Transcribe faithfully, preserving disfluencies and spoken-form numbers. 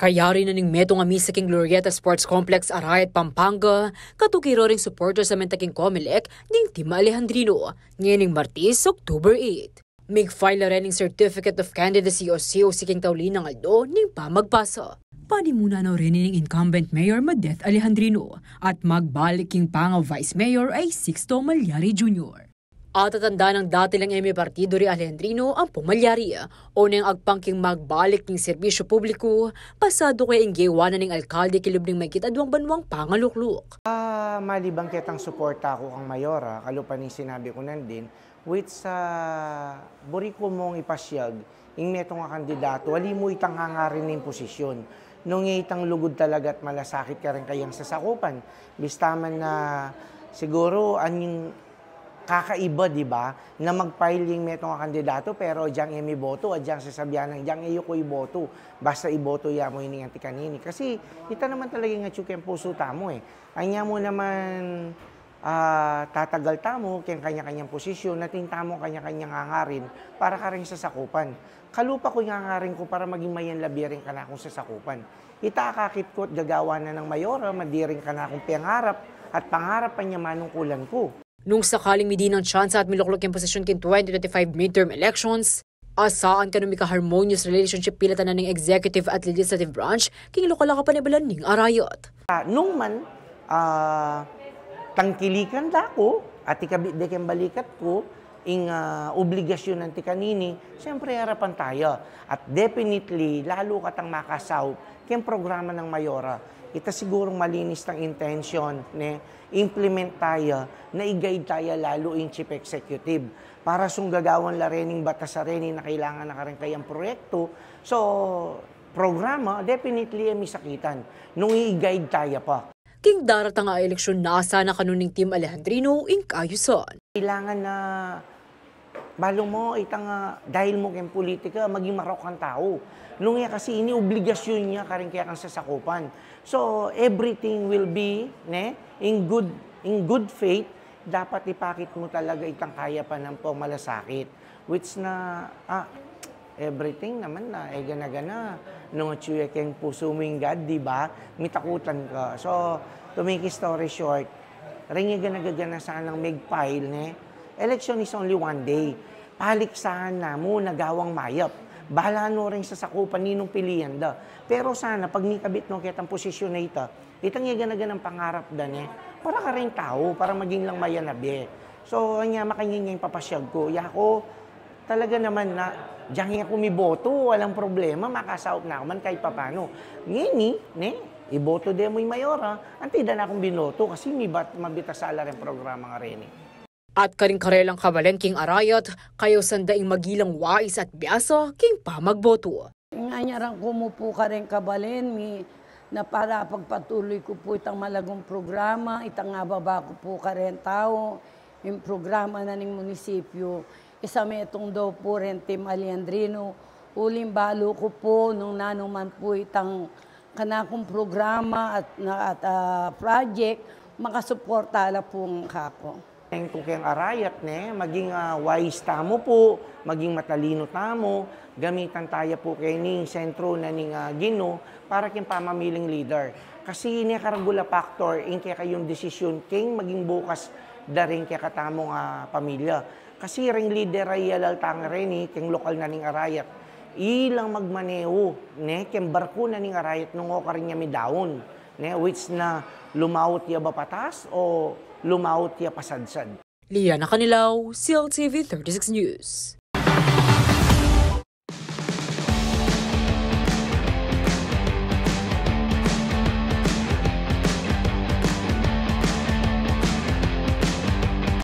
Kayari na ning metung a misa king Glorieta Sports Complex, Arayat, Pampanga, katuki ro ring supporters a menta king Comelec ning Team Alejandrino, ngening Martes, October eight. Mig-file la reng Certificate of Candidacy o C O C king tauli nang aldo ning pamagbasa. Panimunan na reni ning incumbent mayor Madeth Alejandrino at magbalik king panga vice mayor a i Sixto Malyari Junior. Atatandanan nang dati lang e mipartido ri Alejandrino ampong Malyari, o neng agpang king magbalik king serbisyu publiku, pasado kaya ing gewa na ning alkalde kilub ning maygit a duang banuang pangalukluk. Ah, maliban ketang suporta ku kang Mayora, kalupa ning sinabi ku nandin, which, ah, buri ku mung ipasyag ing metung a kandidato, ali mu itang hangarin ning posisyon. Nung itang lugud talaga at malasakit kareng kayang sasakupan. Bista man na siguro anyang kakaiba, di ba, na mag-file ing metung a kandidato, pero agyang e miboto, agyang sasabian nang agyang e yu ku iboto, basta iboto ya mu ini anti kanini. Kasi ita naman talaga ing atyu keng pusu tamu, e. Anya mu naman, ah, tatagal tamu keng kanya-kanyang posisyon, atin tamung kanya-kanyang hangarin para kareng sasakupan. Kalupa ku ing hangarin ku para maging mayanlabie ring kanakung sasakupan. Ita akakit ku at gagawan na nang Mayora, madiring kanakung pengarap at pangarap pa nya manungkulan ku. Nung sakaling midinan tsansa at milukluk king posisyon king twenty twenty-five midterm elections, asaan kanu mika-harmonious relationship pilatan na ning executive at legislative branch king lokal a kapanibalan ning Arayat. Ah, nung man, ah, tangkilikan da ku, at ikabit de keng balikat ku, ing, ah, obligasyon anti kanini, siyempre, arapan taya. At definitely, lalu katang makasaup keng programa nang Mayora. Ita sigurung malinis tang intensyon, ne? Implement taya, na i-guide taya lalu ing chief executive. Para sung gagawan la rening batas a reni na kailangan na kareng kayang proyekto. So, programa, definitely, e misakitan. Nung i-guide taya pa. King daratang a eleksyon, nasa na kanu ning Team Alejandrino ing kaayusan. Kailangan na, balu mu, itang, ah, dahil mu keng politika, maging marok kang tau. Nung e kasi ini obligasyon nya kareng kekang sasakupan. So, everything will be, ne, in good, in good faith, dapat ipakit mu talaga itang kayapan ampong malasakit. Which na, ah, everything naman na, e gana-gana, nung atyu ya keng pusu mu ing God, di ba? Mitakutan ka. So, to make a story short, reng e gana-gana sanang mig-file, ne? Election is only one day. Paliksahan na mu, nagawang mayap. Bahala no reng sasakupan ninung pilian da. Pero sana, pag mikabit no ketang posisyon a ita, itang e gana-ganang pangarap da, ne, para kareng tau, para maging lang mayanlabie. So, anya, makanyan ing papasyag ku. Yaku, talaga naman na, agyang e ku miboto, walang problema, makasaup na ku man kahit papano. Ngeni, ne, iboto de mu ing Mayora, anti da na kung binoto, kasi mibat-, mabitas la reng programa a reni. At karing karelang kabalen king Arayat, kayausan da ing magilang wais at biasa king pamagboto. Nganyaran ku mu pu kareng kabalen mi na para pagpatuloy ku pu itang malagung programa, itang ababa ku pu kareng tau, ing programa na ning munisipyu, isang metung daw pu reng Team Alejandrino, uling balu ku pu nung nanu man pu itang kanakung programa at, na, at, ah, project, makasuporta la pu ngana kaku. Thank you keng Arayat, ne, maging, ah, wais tamu pu, maging matalinu tamu, gamitan taya pu keni ing sentro na ning, ah, Ginu para keng pamamiling leader. Kasi ini karagul a factor ing kekayung desisyon keng maging bukas da ring kekatamung, ah, pamilya. Kasi reng lider a iyalal tang reni keng lokal na ning Arayat, ilang magmaneho, ne, keng barku na ning Arayat nung okarin ya midaun, ne, which na lumaut ya ba patas o lumaut ya pasadsad. Liana Canilao, C L T V thirty-six News.